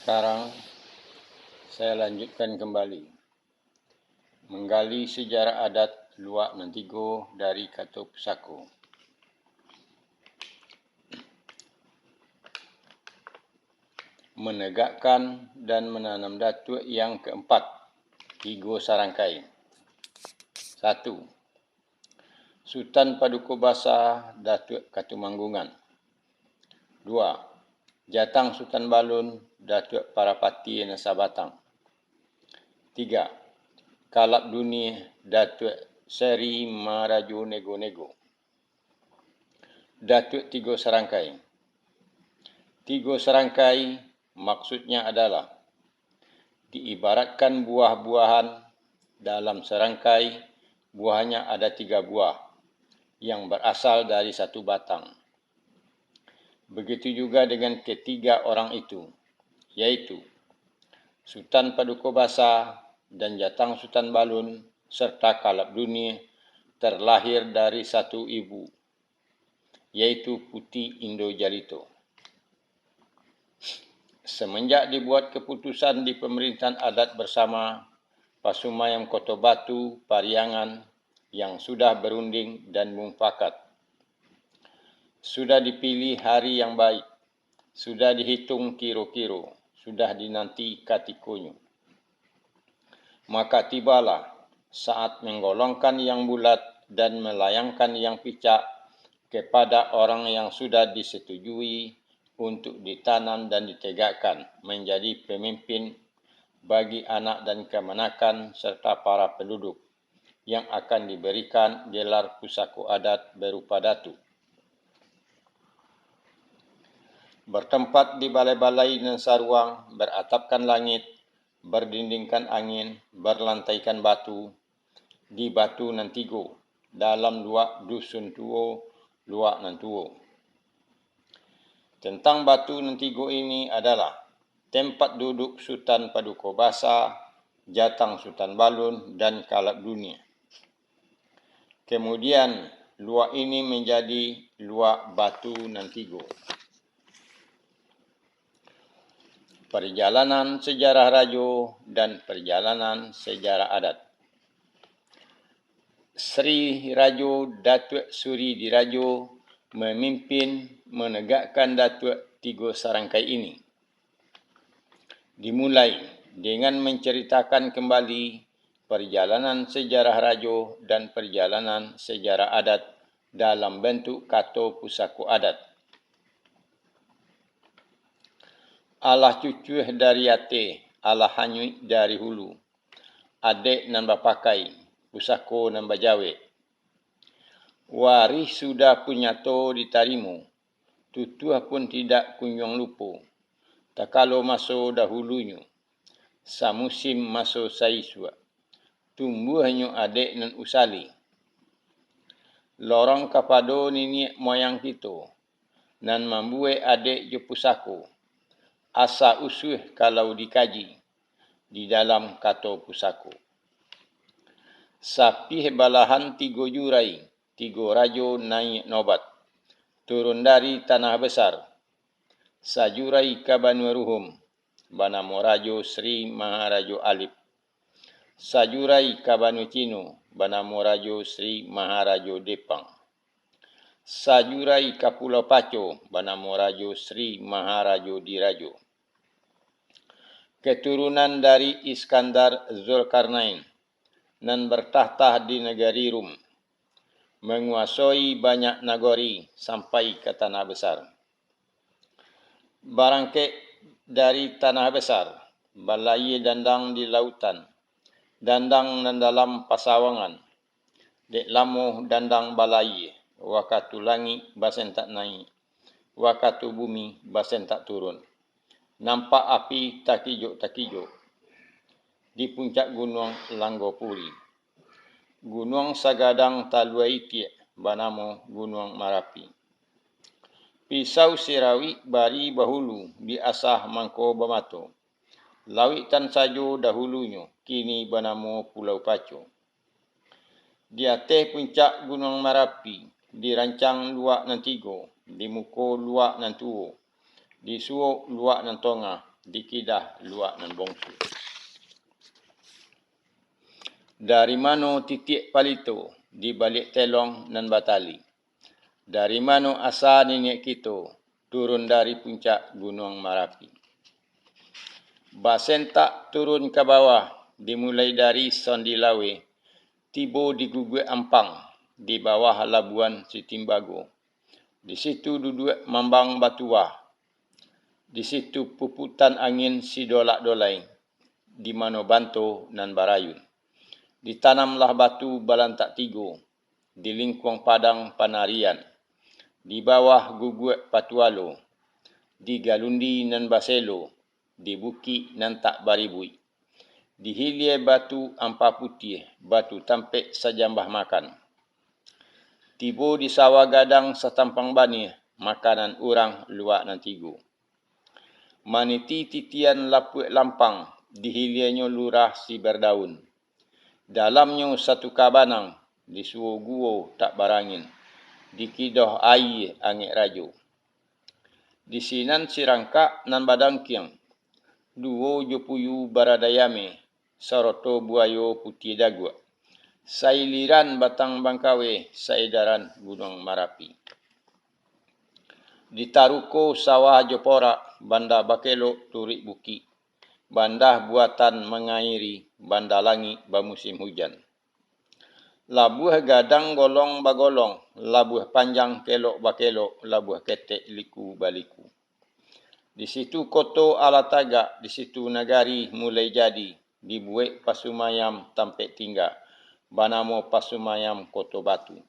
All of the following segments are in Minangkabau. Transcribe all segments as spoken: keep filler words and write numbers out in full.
Sekarang, saya lanjutkan kembali menggali sejarah adat Luak Nan Tigo dari Kato Pusako. Menegakkan dan menanam datuak yang keempat, tigo sarangkai. Satu, Sutan Paduko Basa, Datuak Katumanggungan. Dua, Jatang Sutan Balun, Datuak Parapati Nan Sabatang. Tiga, Kalap Dunia, Datuak Seri Marajo Nego-Nego. Datuak tigo sarangkai. Tigo sarangkai maksudnya adalah diibaratkan buah-buahan. Dalam sarangkai, buahnya ada tiga buah yang berasal dari satu batang. Begitu juga dengan ketiga orang itu, yaitu Sutan Paduko Basa dan Jatang Sutan Balun serta Kalap Dunia terlahir dari satu ibu, yaitu Puti Indo Jalito. Semenjak dibuat keputusan di pemerintahan adat bersama, Pasumayan Koto Batu, Pariangan, yang sudah berunding dan mufakat, sudah dipilih hari yang baik, sudah dihitung kiro-kiro, sudah dinanti katikonyo. Maka tibalah saat menggolongkan yang bulat dan melayangkan yang picak kepada orang yang sudah disetujui untuk ditanam dan ditegakkan menjadi pemimpin bagi anak dan kamanakan serta para penduduk yang akan diberikan gelar pusako adat berupa datu. Bertempat di balai-balai nan saruang, beratapkan langit, berdindingkan angin, berlantaikan batu, di Batu Nan Tigo, dalam Luak Dusun Tuo, Luak Nan Tuo. Tentang Batu Nan Tigo ini adalah tempat duduk Sutan Paduko Basa, Jatang Sutan Balun, dan Kalap Dunia. Kemudian, luak ini menjadi Luak Batu Nan Tigo. Perjalanan sejarah rajo dan perjalanan sejarah adat. Sri Rajo Datuak Suri Dirajo memimpin menegakkan datuak tigo sarangkai ini. Dimulai dengan menceritakan kembali perjalanan sejarah rajo dan perjalanan sejarah adat dalam bentuk kato pusako adat. Alah cucuah dari ateh, alah hanyuik dari hulu. Adek nan bapakai, pusako nan bajawek. Warih sudah pun nyato ditarimo, tutuah pun tidak kunjuang lupo. Takalo maso dahulunyo, samusim maso saisuak, tumbuahnyo adek nan usali. Lorong kapado niniak moyang kito, nan mambuwek adek jo pusako, asa usuah kalau dikaji di dalam kato pusako. Sapih balahan tigo jurai, tigo rajo naiak nobat, turun dari tanah besar. Sajurai ka banua Ruhum, banamo Rajo Sri Maharajo Alip. Sajurai ka banua Cino, banamo Rajo Sri Maharajo Depang. Sajurai ka Pulau Paco, banamo Rajo Sri Maharajo Dirajo. Keturunan dari Iskandar Zulkarnain, nan bertahtah di nagari Rum, manguasoi banyak nagori sampai ka tanah besar. Barangkek dari tanah besar, balayie dandang di lautan, dandang nan dalam pasawangan. Dek lamo dandang balayie, wakatu langik basentak naiak, wakatu bumi basentak turun. Nampak api takijok-takijok di puncak Gunuang Langgopuri. Gunuang sagadang talua itiak, banamo Gunuang Marapi. Pisau sirawik bari bahulu, diasah mangko bamato. Lauik tan sajo dahulunyo, kini banamo Pulau Paco. Di ateh puncak Gunuang Marapi, dirancang luak nan tigo, di muko luak nan tuo, di suok luak nan tongah, di kidah luak nan bongsu. Dari mano titiak palito di baliak telong nan batali? Dari mano asa niniak kito turun dari puncak Gunuang Marapi? Basentak turun ka bawah, dimulai dari Sondi Lawe, tibo di Guguak Ampang, di bawah Labuan Sitimbago. Di situ duduak mambang batuah, di situ puputan angin sidolak-dolai, di mano banto nan barayun. Ditanamlah batu balantak tigo, di lingkuang padang panarian, di bawah Guguak Patualo, di galundi nan baselo, di bukik nan tak baribuik, di hilia Batu Ampa Putiah, batu tampek sajambah makan. Tibo di sawah gadang satampang baniah, makanan urang luak nan tigo. Maniti titian lapuak lampang, di hilianyo lurah si bardaun. Dalamnyo satu kabanang, di suo guo tak barangin, di kidoh aia angek rajo. Di sinan sirangkak nan badangkiang, duo jo puyu baradai ame, saroto buayo putiah daguak. Sailiran batang bangkawe, saedaran Gunuang Marapi. Di taruko sawah jo porak, banda bakelok turuik bukik, banda buatan mangairi, banda langik bamusim hujan. Labuah gadang golong bagolong, labuah panjang kelok bakelok, labuah ketek liku baliku. Di situ koto alah tagak, di situ nagari mulai jadi, dibuek pasumayam tampek tingga, banamo Pasumayam Koto Batu.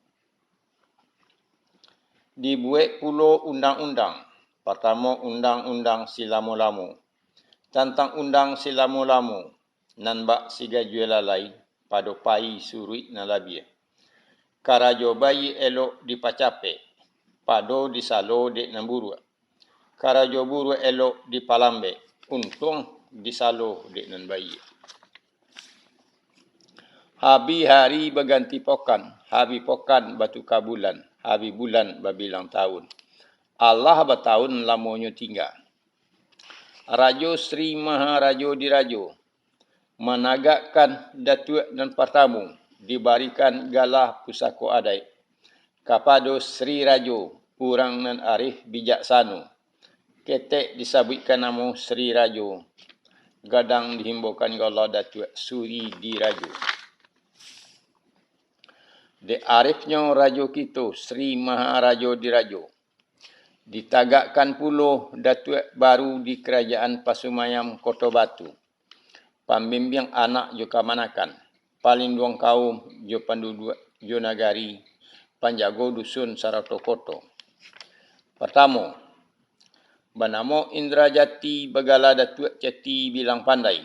Dibuek pulo undang-undang, partamo undang-undang silamo-lamo. Tantang undang silamo-lamo, nan bak sigajua lalai, pado pai suruik nan labiah. Karajo bayia elok dipacapek, pado disalo dek nan buruak. Karajo buruak elok dipalambek, untuang disalo dek nan bayia. Habih hari baganti pokan, habih pokan batuka bulan, habih bulan babilang taun. Alah bataun lamonyo tingga. Rajo Sri Maharajo Dirajo, managakkan Datuak nan partamo, dibarikan galah pusako adaik, kapado Sri Rajo, urang nan arif bijaksano. Ketek disabuikkan namo Sri Rajo, gadang dihimbaukan galah Datuak Suri Dirajo. Dek arifnyo rajo kito, Sri Maharajo Dirajo, ditagakkan pulo Datuak baru di Karajaan Pasumayam Koto Batu, pambimbiang anak jo kamanakan, palinduang kaum jo panduduak jo nagari, panjago dusun sarato koto. Partamo, banamo Indrajati, bagala Datuak Cati Bilang Pandai,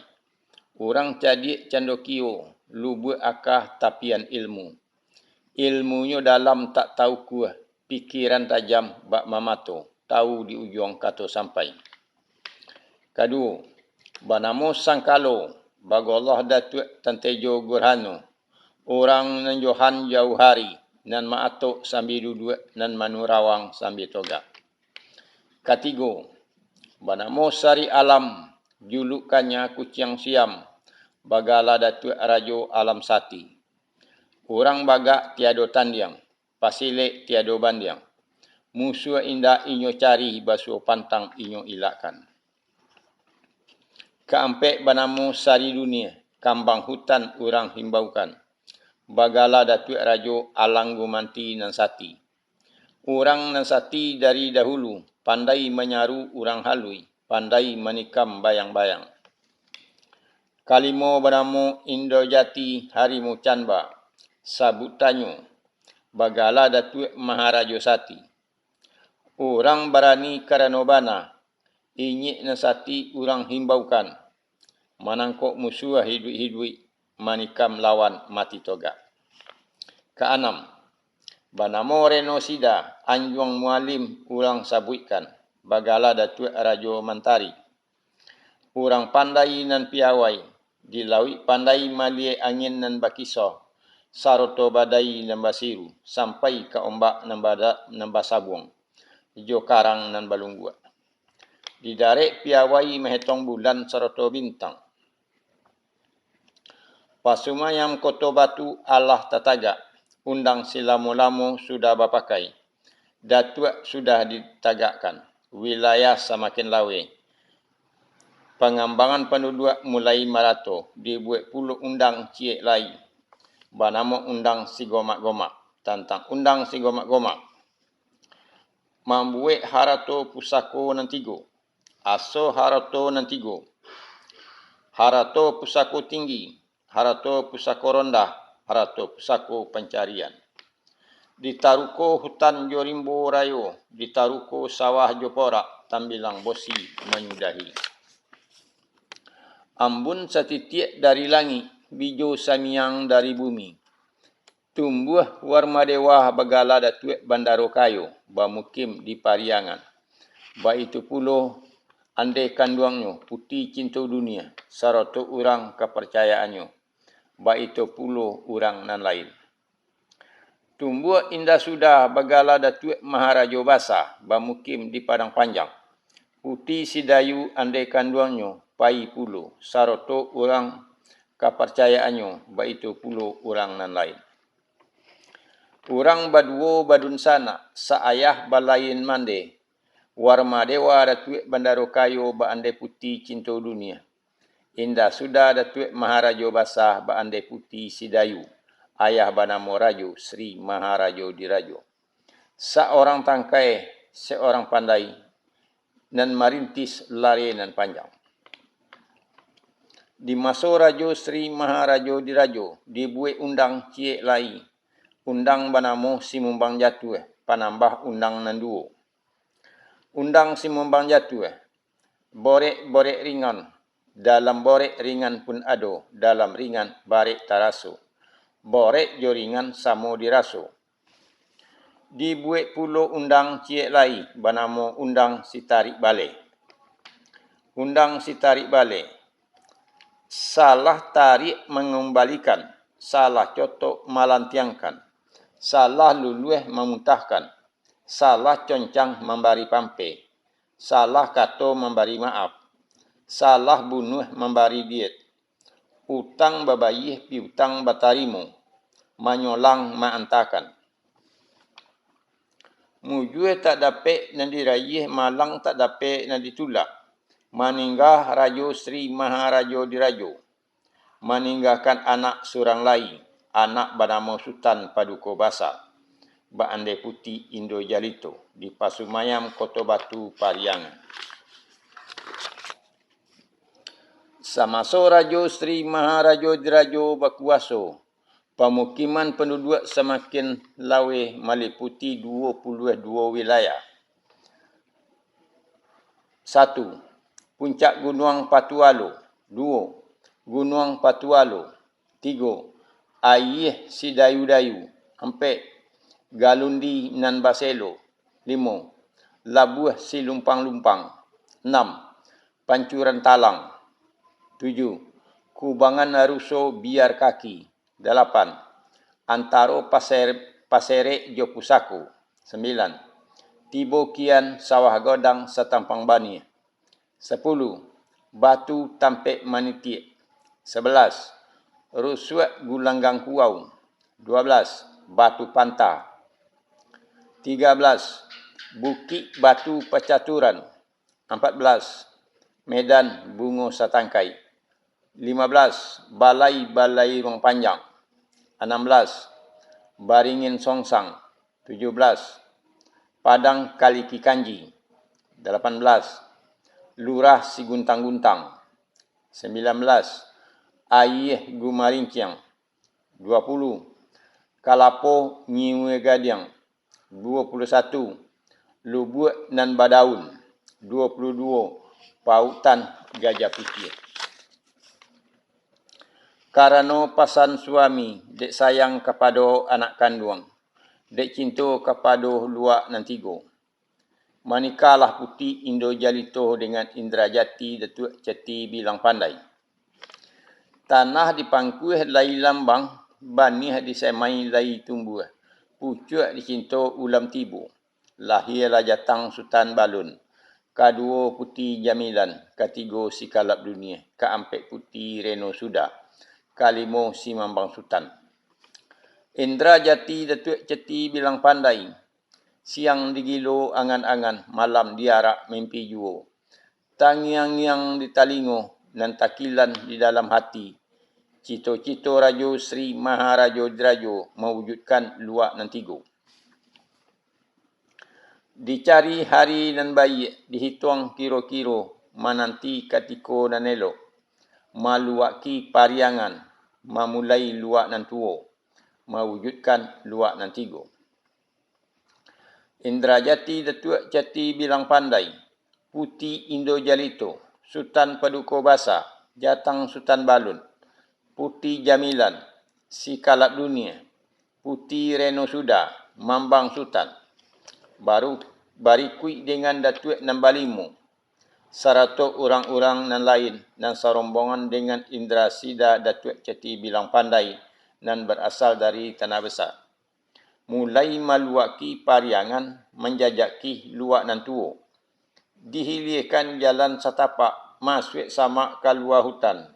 urang cadiak candokio, lubuak aka tapian ilmu. Ilmunyo dalam tak taukuah, pikiran tajam bak mamato, tau di ujuang kato sampai. Kaduo, banamo Sangkalo, bagolah Datuak Tantejo Gurhano, urang nan johan jauah hari, nan maatok sambia duduak, nan manurawang sambia togak. Katigo, banamo Sari Alam, julukannyo Kuciang Siam, bagala Datuak Rajo Alam Sati. Urang bagak tiado tandiang, pasilek tiado bandiang. Musuah indak inyo cari, basuo pantang inyo ilakkan. Kaampek banamo Sari Dunia, kambang hutan urang himbaukan. Bagala Datuak Rajo Alang Gumanti nan sati. Urang nan sati dari dahulu, pandai manyaru urang halui, pandai manikam bayang-bayang. Kalimo banamo Indo Jati Harimau Canba, sabutannyo, bagala Datuak Maharajo Sati. Urang barani karano bana, inyiak nan sati urang himbaukan, manangkok musuah hiduik-hiduik, manikam lawan mati togak. Kaanam, banamo Reno Sida, Anjuang Mualim urang sabuikkan, bagala Datuak Rajo Mantari. Urang pandai nan piawai, di lauik pandai maliek angin nan bakiso, saroto badai nan basiru, sampai ka ombak nan bada-, nan basabuang, jo karang nan balungguak. Di darek piawai mahetong bulan sarato bintang. Pasumayam Koto Batu alah tatagak, undang silamo-lamo sudah bapakai, datuak sudah ditagakkan, wilayah samakin laweh. Pangambangan panduduak mulai marato, dibuek pulo undang ciek lai, banamo Undang Sigomak-gomak. Tantang Undang Sigomak-gomak, mambuek harato pusako nan tigo, aso harato nan tigo, harato pusako tinggi, harato pusako rondah, harato pusako pancarian. Ditaruko hutan jo rimbo rayo, ditaruko sawah jo porak, tambilang bosi manyudahi. Ambun satitiak dari langik, bijo samiang dari bumi. Tumbuah Warmadewa bagala Datuak Bandaro Kayo, bamukim di Pariangan. Baitu pulo andeh kanduangnyo Puti Cinto Dunia, sarato urang kaparcayaannyo, baitu pulo urang nan lain. Tumbuah indak sudah bagala Datuak Maharajo Basa, bamukim di Padang Panjang. Puti Sidayu andeh kanduangnyo pai pulo, sarato urang kaparcayaannyo, baitu pulo urang nan lain. Urang baduo badunsanak, sa-ayah balain mandeh, Warmadewa Datuak Bandaro Kayo baandeh Puti Cinto Dunia. Indak sudah Datuak Maharajo Basa baandeh Puti Sidayu, ayah banamo Rajo Sri Maharajo Dirajo. Saorang tangkai, saorang pandai, nan marintis lare nan panjang. Di maso Rajo Sri Maharajo Dirajo, dibuek undang ciek lai, undang banamo Simumbang Jatuah, panambah undang nan duo. Undang Simumbang Jatuah, borek-borek ringan, dalam borek ringan pun ado, dalam ringan barek taraso. Borek jo ringan samo diraso. Dibuek pulo undang ciek lai, banamo Undang Sitarik Baleh. Undang Sitarik Baleh, salah tarik mangumbalikan, salah cotok malantiangkan, salah luluah mamuntahkan, salah concang mambari pampeh, salah kato mambari maaf, salah bunuah mambari diet, utang babayie piutang batarimo, manyolang maantakan. Mujua tak dapek nan dirayie, malang tak dapek nan ditulak. Maningga Rajo Sri Maharajo Dirajo, maninggakan anak surang lai, anak banamo Sutan Paduko Basa, baandeh Puti Indo Jalito, di Pasumayam Koto Batu Pariangan. Samaso Rajo Sri Maharajo Dirajo bakuaso, pamukiman panduduak samakin laweh maliputi duo puluah duo wilayah. Satu, Puncak Gunuang Patualo. Duo, Gunuang Patualo. Tigo, Ayie Sidayu-dayu. Ampek, Galundi Nan Baselo. Limo, Labuah Silumpang-lumpang. Anam, Pancuran Talang. Tujuh, Kubangan Aruso Biar Kaki. Dalapan, Antaro Paser-, Paserek jo Pusako. Sambilan, Tibo Kian Sawah Godang Satampang Baniah. Sapuluh, Batu Tampek Manitiak. Sabalas, Rusuak Gulanggang Kuau. Dua balas, Batu Panta. Tiga balas, Bukik Batu Pacaturan. Ampat balas, Medan Bungo Satangkai. Lima balas, Balai-balai Ruang Panjang. Anam balas, Baringin Songsang. Tujuh balas, Padang Kaliki Kanji. Dalapan balas, Lurah Siguntang-guntang. Sambilan balas, Ayie Gumarinciang. Dua puluh, Kalapo Nyiue Gadiang. Dua puluh satu, Lubuak Nan Badaun. Dua puluh duo, Pautan Gajah Putiah. Karano pasan suami, dek sayang kapado anak kanduang, dek cinto kapado luak nan tigo, manikahlah Puti Indo Jalito dengan Indrajati Datuak Cati Bilang Pandai. Tanah di pangkuah lai lambang, baniah di semai lai tumbuah, pucuak di cinto ulam tibo, lahia lah jatang Sutan Balun, kaduo Puti Jamilan, katigo Sikalap Dunia, kaampek Puti Reno Suda, kalimo Simambang Sutan. Indra Jati Datuak Ceti Bilang Pandai, siang digilo angan-angan, malam diarak mimpi juo. Tangiang-ngiang di talingo, nan takilan di dalam hati. Cito-cito Rajo Sri Maharajo Dirajo mawujudkan luak nan tigo. Dicari hari nan baiak, dihituang kiro-kiro, mananti katiko nan elok, maluaki pariangan, mamulai luak nan tuo, mawujudkan luak nan tigo. Indra Jati Datuak Cati Bilang Pandai, Puti Indo Jalito, Sutan Paduko Basa, Jatang Sutan Balun, Puti Jamilan, Sikalap Dunia, Puti Reno Suda, Mambang Sutan. Baru, barikuik dengan Datuak Nan Balimo, sarato urang-urang nan lain, nan sarombongan dengan Indra Sida Datuak Cati Bilang Pandai, nan barasal dari Tanah Besar. Mulai maluaki pariangan, manjajaki luak nan tuo. Dihiliakan jalan satapak, masuak samak kalua hutan.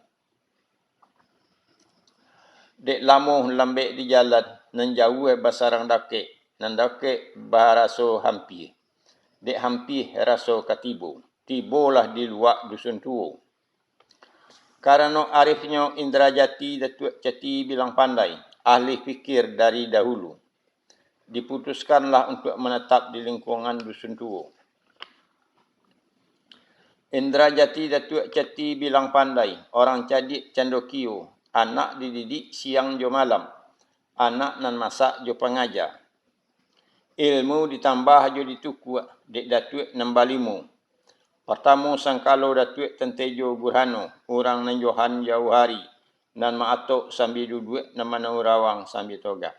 Dek lamo lambek di jalan, nan jauah basarang dakek, nan dakek baraso hampia. Dek hampia raso ka tibo, tibolah di luak dusun tuo. Karano arifnyo Indra Jati Datuak Cati Bilang Pandai, ahli pikir dari dahulu, diputuskanlah untuak manatap di lingkuangan dusun tuo. Indra Jati Datuak Cati Bilang Pandai, orang cadiak candokio, anak dididik siang jo malam, anak nan masak jo pangaja. Ilmu ditambah jo ditukuak dek Datuak Nan Balimo. Partamo sangkalo Datuak Tantejo Burhano, urang nan Johan jauah hari, nan maatok sambia duduak, nan manau rawang sambia togak.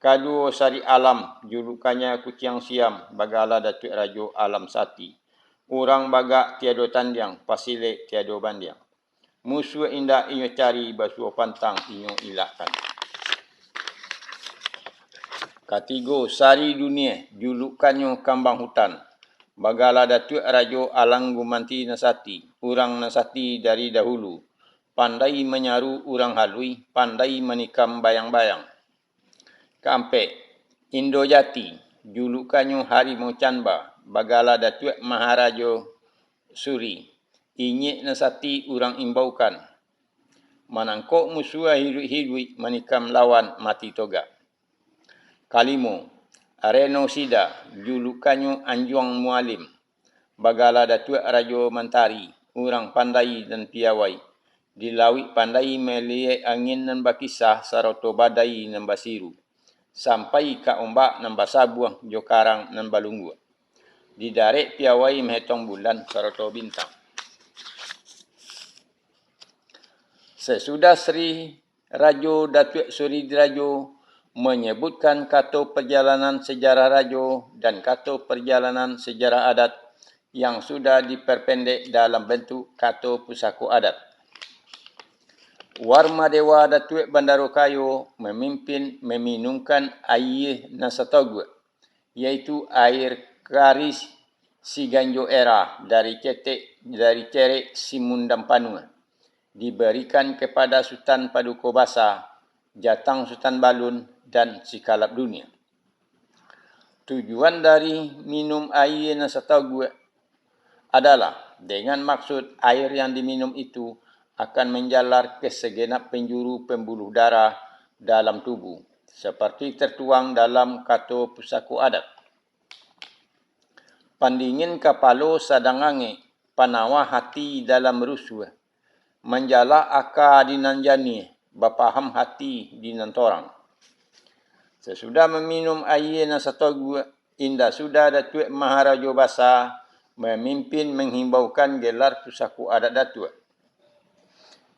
Kaduo Sari Alam, julukannyo Kuciang Siam, bagala Datuak Rajo Alam Sati. Urang bagak tiado tandiang, pasilek tiado bandiang. Musuah indak inyo cari, basuo pantang inyo ilakkan. Katigo Sari Dunia, julukannyo Kambang Hutan. Bagala Datuak Rajo Alang Gumanti Nan Sati, urang nan sati dari dahulu. Pandai manyaru urang haluih, pandai manikam bayang-bayang. Kaampek, Indo Jati, julukannyo Harimau Canba, bagala Datuak Maharajo Suri, inyiak nan sati urang imbaukan. Manangkok musuah hiduik-hiduik, manikam lawan mati togak. Kalimo, Reno Sida, julukannyo Anjuang Mualim, bagala Datuak Rajo Mantari, urang pandai nan piawai. Di lauik pandai maliek angin nan bakisah, sarato badai nan basiru, sampai ka ombak nan basabuang jo karang nan balungguak. Di darek piawai mahetong bulan sarato bintang. Sasudah Sri Rajo Datuak Suri Dirajo manyabutkan kato parjalanan sajarah rajo dan kato parjalanan sajarah adat yang sudah diperpendek dalam bantuak kato pusako adat. Warma Dewa Datuak Bandaro Kayo mamimpin maminumkan aia nan satoguak, yaitu aia karih Siganjo Era dari cetek, dari cerek Simundang Panuah, dibarikan kepada Sutan Paduko Basa, Jatang Sutan Balun, dan Sikalap Dunia. Tujuan dari minum aia nan satoguak adalah dengan maksud air yang diminum itu akan manjalar ke sagenap penjuru pembuluh darah dalam tubuh, seperti tertuang dalam kato pusako adat. Pandingin kapalo sadang angek, panawah hati dalam rusuah, manjala aka di nan janiah, bapaham hati di nan torang. Sasudah maminum aia nan satoguak, indak sudah Datuak Maharajo Basa mamimpin manghimbaukan gelar pusako adat Datuak.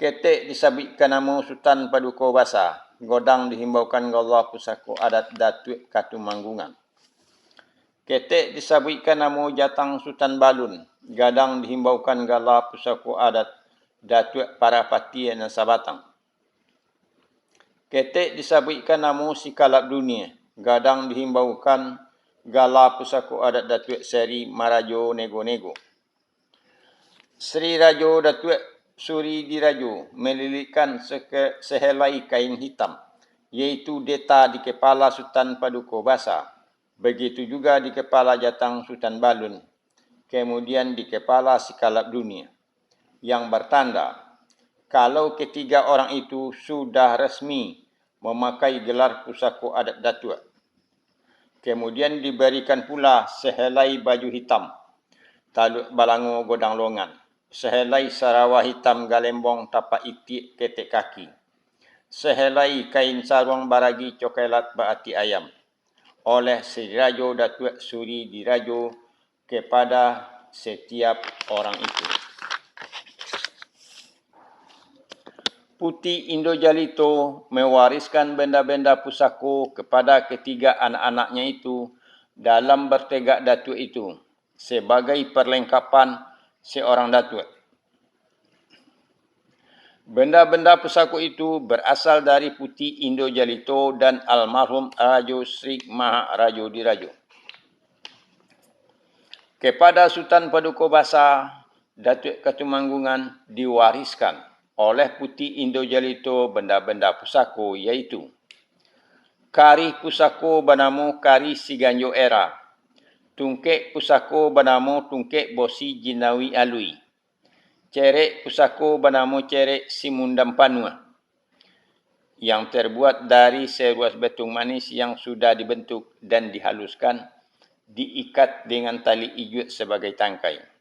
Ketek disabuikkan namo Sutan Paduko Basa, godang dihimbaukan gelar pusako adat Datuak Katumanggungan. Ketek disabuikkan namo Jatang Sutan Balun, gadang dihimbaukan gelar pusako adat Datuak Parapatiah Nan Sabatang. Ketek disabuikkan namo Sikalap Dunia, gadang dihimbaukan gelar pusako adat Datuak Sari Marajo Nego-nego. Sri Rajo Datuak Suri Dirajo malilikkan seke-, sehelai kain hitam, yaitu deta di kepala Sutan Paduko Basa. Begitu juga di kepala Jatang Sutan Balun, kemudian di kepala Sikalap Dunia, yang bertanda kalau ketiga orang itu sudah resmi memakai gelar pusako adat Datuak. Kemudian diberikan pula sehelai baju hitam, taluak balango godang longan, sehelai sarawa hitam galembong tapak itiak ketek kaki, sehelai kain saruang baragi cokelat baatik ayam, oleh Sri Rajo Datuak Suri Dirajo kepada setiap orang itu. Puti Indo Jalito mewariskan benda-benda pusako kepada ketiga anak-anaknya itu dalam bertegak datuak itu, sebagai perlengkapan seorang datuak. Benda-benda pusako itu berasal dari Puti Indo Jalito dan almarhum Rajo Sri Maha Rajo Dirajo. Kepada Sutan Paduko Basa, Datuak Katumanggungan, diwariskan oleh Puti Indo Jalito benda-benda pusako, yaitu karih pusako banamo karih Siganjo Era, tungkek pusako banamo tungkek bosi Jinawi Alui, cerek pusako banamo cerek Simundam Panuah, yang terbuat dari seruas betung manis yang sudah dibentuk dan dihaluskan, diikat dengan tali ijuak sebagai tangkai.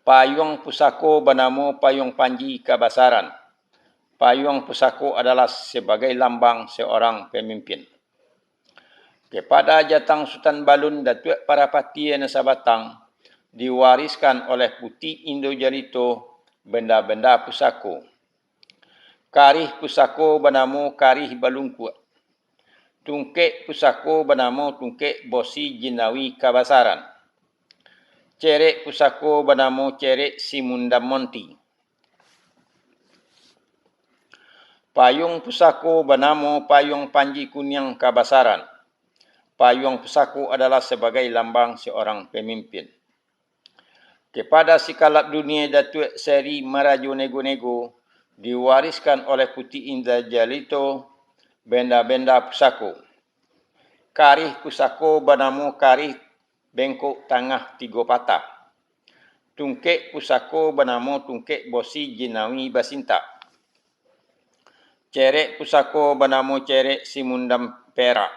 Payuang pusako banamo payuang panji kabasaran. Payuang pusako adalah sebagai lambang seorang pemimpin. Kepada Jatang Sutan Balun Datuak Parapatiah nan Sabatang, diwariskan oleh Puti Indo Jalito benda-benda pusako. Karih pusako banamo karih balungkuak. Tungkek pusako banamo tungkek bosi Jinawi kabasaran. Cerek pusako banamo cerek Simundam Monti. Payuang pusako banamo payuang panji kuniang kabasaran. Payuang pusako adalah sebagai lambang seorang pemimpin. Kepada Sikalap Dunia Datuak Seri Marajo Nego-Nego, diwariskan oleh Puti Indo Jalito benda-benda pusako. Karih pusako banamo karih bengkok tangah tigo patah. Tungkek pusako banamo tungkek bosi Jinawi Basintak. Cerek pusako banamo cerek Simundam Perak.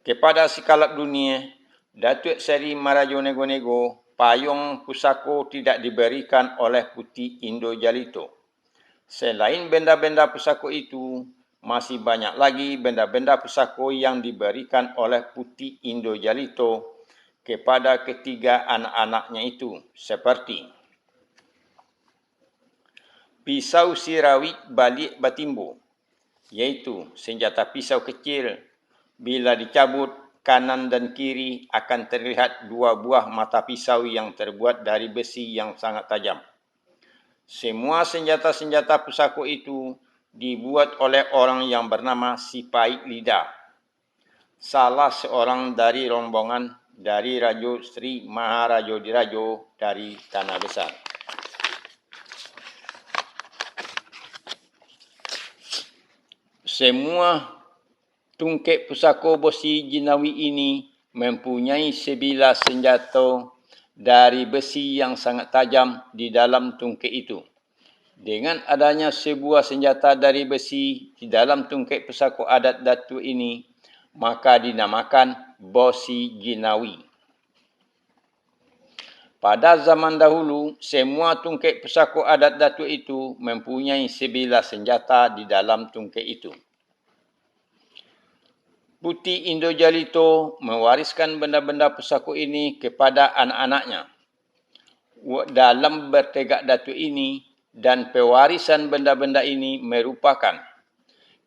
Kepada Sikalap Dunia, Datuak Seri Marajo Nego-Nego, payuang pusako tidak diberikan oleh Puti Indo Jalito. Selain benda-benda pusako itu, masih banyak lagi benda-benda pusako yang diberikan oleh Puti Indo Jalito kepada ketiga anak-anaknya itu, seperti pisau sirawik baliak batimbo, yaitu senjata pisau kecil, bila dicabut kanan dan kiri akan terlihat dua buah mata pisau yang terbuat dari besi yang sangat tajam. Semua senjata-senjata pusako itu dibuat oleh orang yang bernama Sipaik Lidah, salah seorang dari rombongan dari Rajo Sri Maharajo Dirajo dari Tanah Besar. Semua tungkek pusako bosi Jinawi ini mempunyai sebilah senjato dari besi yang sangat tajam di dalam tungkek itu. Dengan adanya sebuah senjata dari besi di dalam tungkek pusako adat Datuak ini, maka dinamakan bosi Jinawi. Pada zaman dahulu, semua tungkek pusako adat Datuak itu mempunyai sebilah senjata di dalam tungkek itu. Puti Indo Jalito mewariskan benda-benda pusako ini kepada anak-anaknya. Wa-, dalam bertegak Datuak ini dan pewarisan benda-benda ini merupakan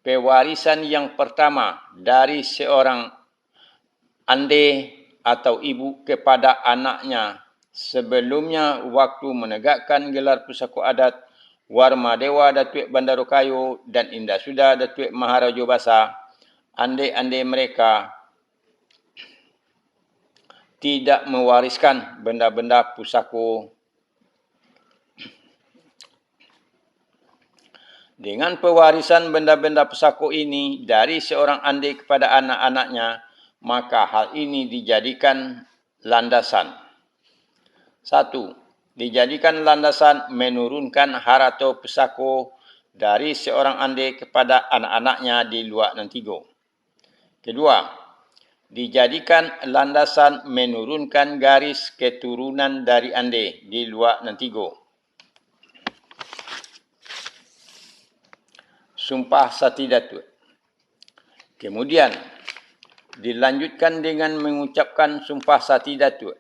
pewarisan yang pertama dari seorang ande atau ibu kepada anaknya. Sebelumnya, waktu menegakkan gelar pusako adat, Warma Dewa Datuak Bandaro Kayo dan Indah Sudah Datuak Maharajo Basa, ande-ande mereka tidak mewariskan benda-benda pusako. Dengan pewarisan benda-benda pusako ini dari seorang ande kepada anak-anaknya, maka hal ini dijadikan landasan. Satu, dijadikan landasan menurunkan harato pusako dari seorang ande kepada anak-anaknya di luak nan tigo. Kedua, dijadikan landasan menurunkan garis keturunan dari ande di luak nan tigo. Sumpah Sati Datuak. Kemudian, dilanjutkan dengan mengucapkan Sumpah Sati Datuak.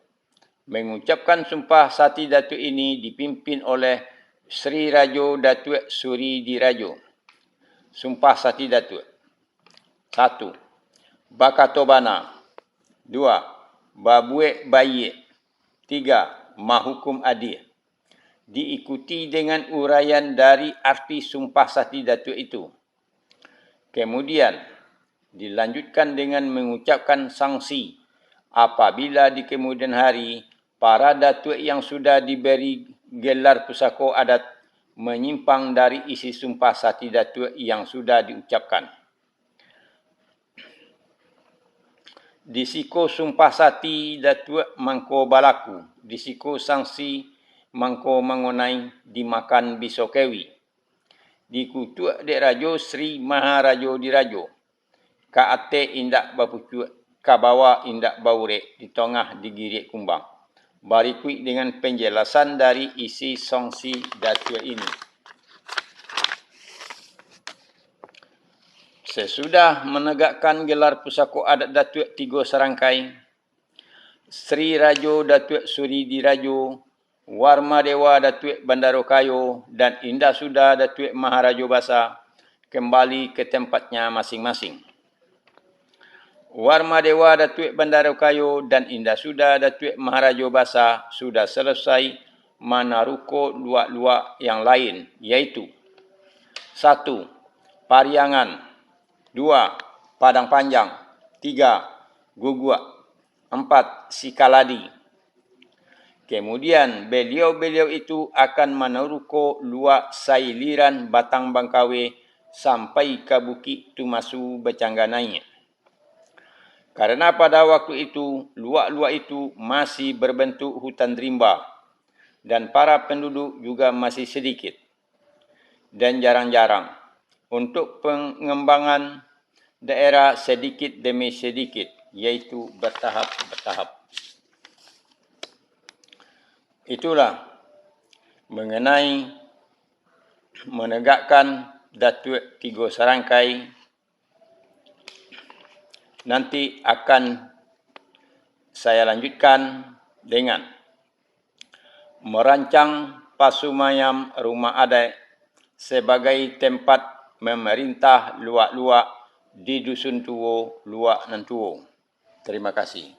Mengucapkan Sumpah Sati Datuak ini dipimpin oleh Sri Rajo Datuak Suri Dirajo. Sumpah Sati Datuak. Satu, bakato bana. Dua, babuek baiak. Tiga, mahukum adie. Diikuti dengan uraian dari arti Sumpah Sati Datuak itu. Kemudian, dilanjutkan dengan mengucapkan sanksi, apabila di kemudian hari, para datuak yang sudah diberi gelar pusako adat manyimpang dari isi Sumpah Sati Datuak yang sudah diucapkan. Di siko Sumpah Sati Datuak mangko balaku, di siko sanksi mangko mangonai dimakan biso kewi. Dikutuak dek Rajo Sri Maharajo Dirajo, ka ateh indak bapucuak, ka bawah indak baurek, di tongah digiriak kumbang. Barikuik dengan penjelasan dari isi sanksi Datuak ini. Sesudah menegakkan gelar pusako adat Datuak tigo sarangkai, Sri Rajo Datuak Suri Dirajo, Warma Dewa Datuak Bandaro Kayo, dan Indah Suda Datuak Maharajo Basa kembali ke tempatnya masing-masing. Warma Dewa Datuak Bandaro Kayo dan Indah Suda Datuak Maharajo Basa sudah selesai manaruko luak-luak yang lain, yaitu, satu, Pariangan, dua, Padang Panjang, tiga, Guguak, empat, Sikaladi. Kemudian, beliau-beliau itu akan manaruko luak sailiran Batang Bangkawe sampai ka Bukik Tumasu Bacangganai. Karena pada waktu itu, luak-luak itu masih berbentuk hutan rimba, dan para penduduk juga masih sedikit dan jarang-jarang. Untuk pengembangan daerah sedikit demi sedikit, yaitu bertahap-bertahap. Itulah mengenai menegakkan Datuak Tigo Sarangkai. Nanti akan saya lanjutkan dengan merancang pasumayam rumah adat sebagai tempat memerintah luak-luak di Dusun Tuo, Luak Nan Tuo. Terima kasih.